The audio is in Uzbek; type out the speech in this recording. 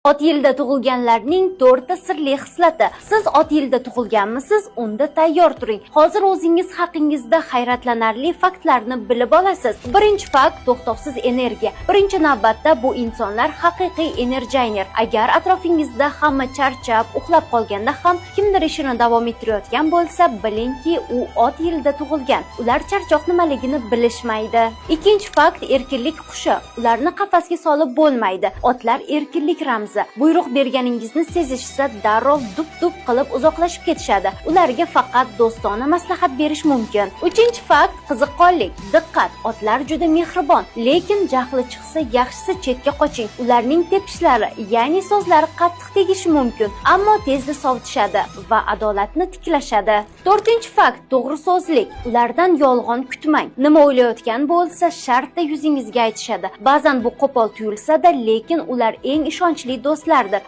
Ot yilida tug'ilganlarning to'rtta sirli xislati. Siz ot yilida tug'ilganmisiz? Unda tayyor turing. Hozir o'zingiz haqingizda hayratlanarli faktlarni bilib olasiz. Birinchi fakt: to'xtovsiz energiya. Birinchi navbatda bu insonlar haqiqiy energizer. Agar atrofingizda hamma charchab, uxlab qolganda ham kimdir ishini davom ettirayotgan bo'lsa, bilingki, u ot yilida tug'ilgan. Ular charchoq nimaligini bilishmaydi. Ikkinchi fakt: erkinlik qushi. Ularni qafasga solib bo'lmaydi. Otlar erkinlik ramzi. Buyruq berganingizni sezishsa, darrov dup-dup qilib uzoqlashib ketishadi. Ularga faqat do'stona maslahat berish mumkin. Uchinchi fakt: qiziqqonlik. Diqqat, otlar juda mehribon, lekin jahli chiqsa, yaxshisi chetga qoching. Ularning tepishlari, ya'ni so'zlari qattiq tegishi mumkin, ammo tezda sovutishadi va adolatni tiklashadi. To'rtinchi fakt: to'g'ri so'zlik. Ulardan yolg'on kutmang. Nima o'ylayotgan bo'lsa, shartta yuzingizga aytishadi. Ba'zan bu qo'pol tuyulsa-da, lekin ular eng ishonchli do'stlardir.